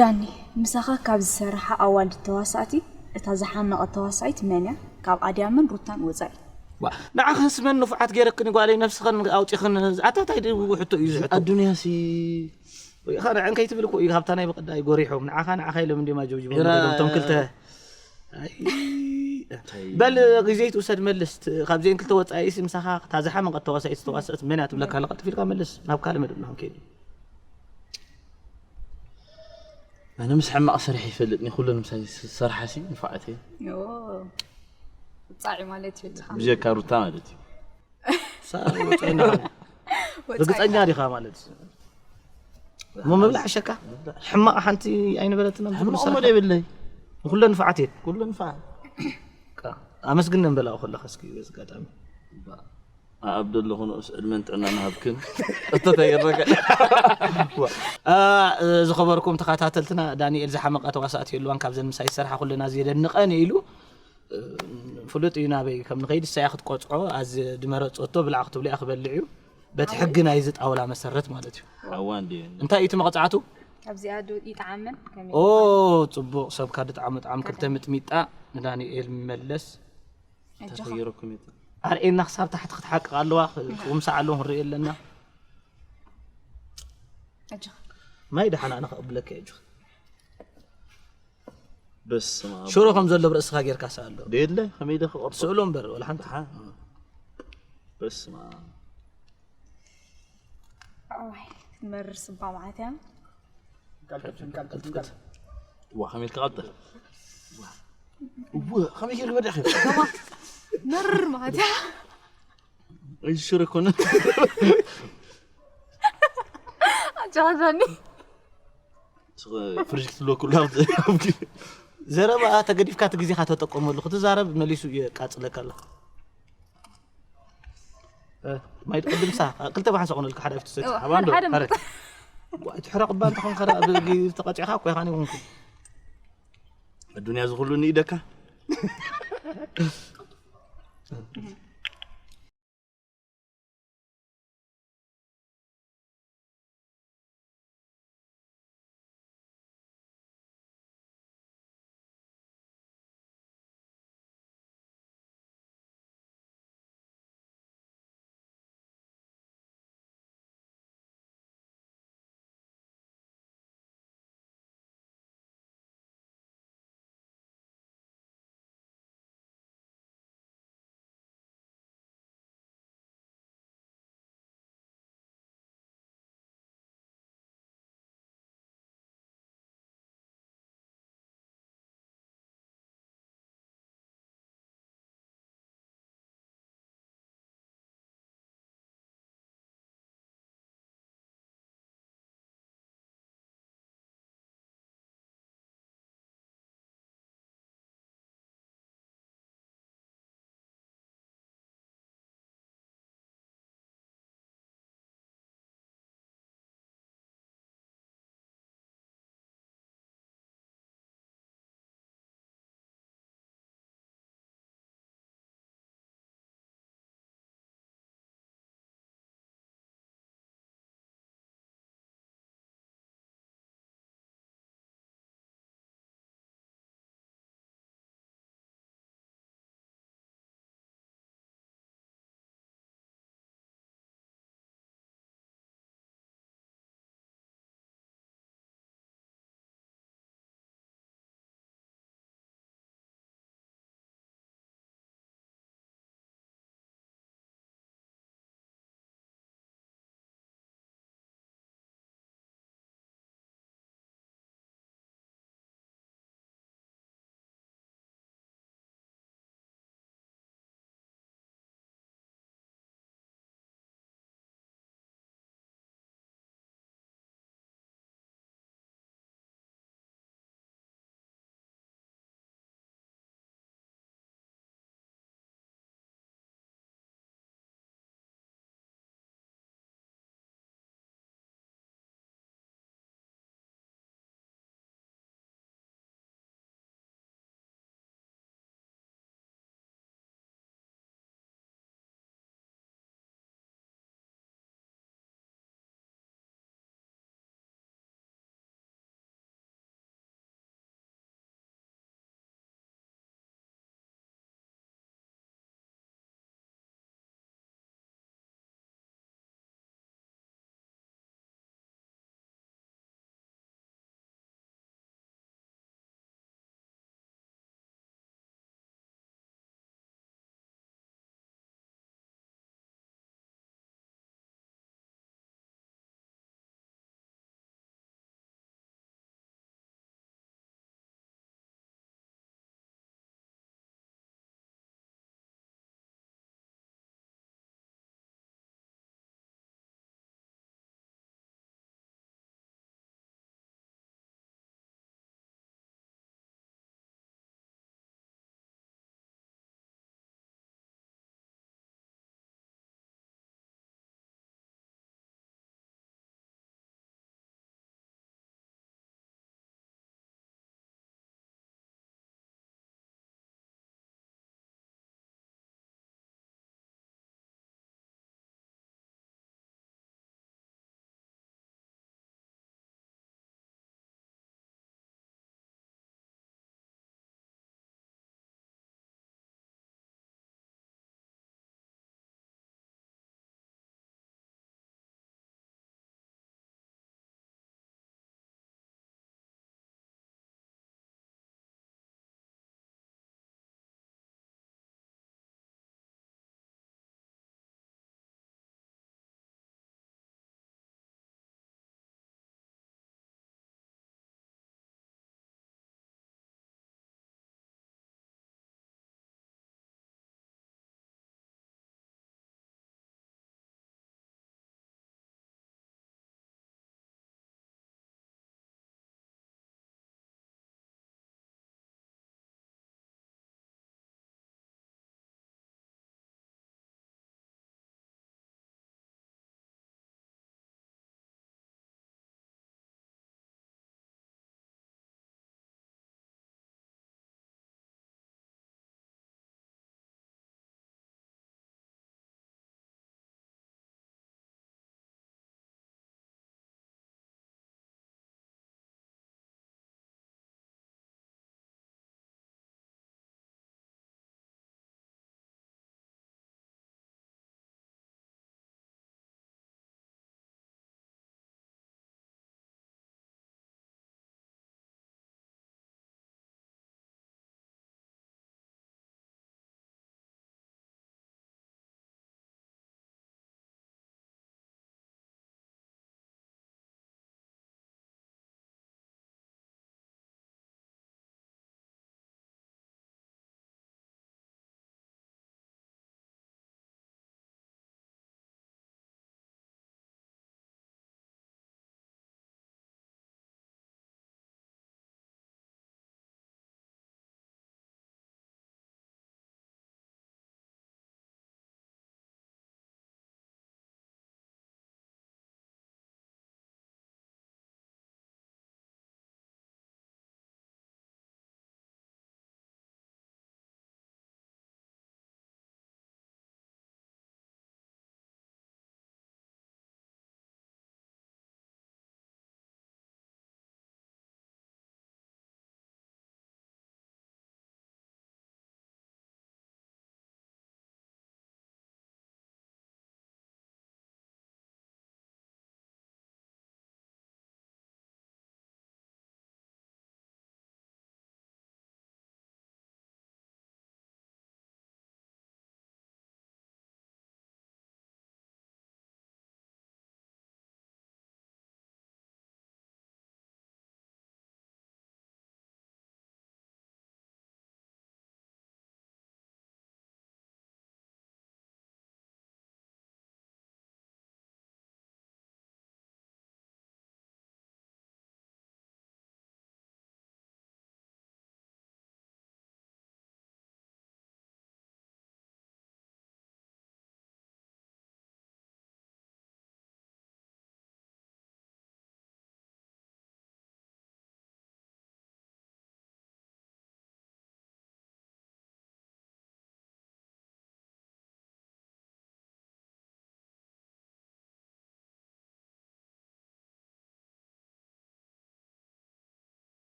ዳኒ፣ ምሳኻ ካብ ዝሰርሓ ኣዋልድ ተዋሳእቲ እታ ዝሓመቐት ተዋሳኢት መን እያ? ካብ ኣድያምን ሩታን ወፃኢ። ዋ፣ ንዓኸንስ መን ንፉዓት ገይረክን ጓለይ፣ ነብስኸን ኣውፂኽን ኣታታይ ድው ሕቶ እዩ ዝሕቶ። ኣዱንያ ሲ ኢኻ ንዕን ከይትብል እኮ እዩ ካብታ ናይ ብቐዳይ ጎሪሖም። ንዓኻ ንዓኻ ኢሎም እንዲማ ጀብጅቦም ግራ- ከይዶም እቶም ክልተ። ኣይ፣ በል ግዜ ትውሰድ መልስ። ት- ካብዚአን ክልተ ወፃኢስ ምሳኻ እታ ዝሓመቐት ተዋሳኢት ዝተዋሰእት መን እያ ትብለካ ኣላ? ቀልጥፍ ኢልካ መልስ። ናብ ካልእ መደብ ንኽንከይድ። ኣነ ምስ ሕማቕ ስራሕ ይፈልጥኒ ኩለን ምሳይ ዝሰርሓ ሲ ንፋዓት እየ ኦ፣ ወፃኢ ማለት እዩ። ብጀካ ሩታ ማለት እዩ ሳ- ወፃኢና ርግፀኛ ዲኻ ማለት እሞ ምብላዕ ሸካ ሕማቕ ሓንቲ ኣይነበረትን ኣብ ሕማቕ ምሳኻ? እሞ ደይብለይ ንኩለን ንፉዓት እየን ኩሉ ንፋዕ ኣመስግን እንበላው ከለኻ እስኪ በዚ ኣጋጣሚ ኣብ ደለኹ ንኡስ ዕድመን ጥዕና ንሃብክን እተተይረገ አ፣ ዝኸበርኩም ተኸታተልትና ዳንኤል ዝሓመቐ ተዋሳእቲ የልዋን ካብዘን ምሳይ ዝሰርሓ ኩለን ኣዝየ ደንቐን ኢሉ እ፣ ፍሉጥ እዩ ናበይ ከም ንኸይድ እሳያ ክትቆፅዖ ኣዝ ድመረፆቶ ብላዕ ክትብሉ እያ ክበልዕ እዩ በቲ ሕጊ ናይዚ ጣውላ መሰረት ማለት እዩ ሓዋ እንዲ እንታይ እዩ እቲ መቕፃዕቱ ካብዚኣ ዶ ይጥዓመን ከመይ ኦ ፅቡቕ ሰብካ ድጣዕሙ ጣዕም ክልተ ምጥሚጣ ንዳንኤል መለስ ኣጆኻ ተኸይረኩም ይጥ ኣርእየና ክሳብ ታሕቲ ክትሓቅቕ ኣለዋ ክውምሳዕ ኣለዎ ክንርኢ ኣለና ኣጆኻ ማይ ደሓና ኣነ ከቕብለካ እየ ኣጆኻ በስመ ኣብ ሽሮ ከም ዘሎ ብርእስኻ ጌርካ ስኣሎ ደየለ ከመይ ኢለ ክቐርጾ ስእሎ እምበር ወላ ሓንቲ በስመ ኣብ ኣዋይ ክትመርር ስባ ማለት እያ ዋ ከመይ ኢልካ ቀልጠፍ እወ ከመይ ገይሩ በዲዕኺ መርር ማለት እያ እዚ ሽሮ ኣይኮነ ኣጃዛኒ ፍርጅ ክትብሎ ኩሉ ኣብቲ ዘረባ ተገዲፍካ እቲ ግዜኻ ተጠቀመሉ ክትዛረብ መሊሱ የቃፅለካ ኣሎ እ፣ ማይ ቅድምሳ ክልተ ባሕሳ ኾነልካ ሓደ ኣብቲ ሰቲ እወ፣ ሓባንዶ ሓደ ሐረ ምርጥ። ትሕረ ቅባን ተኾንካ ተቐፂዕካ እኮ ኢኻ ይኹንኩ ኣዱንያ ዝኹሉ ንኢደካ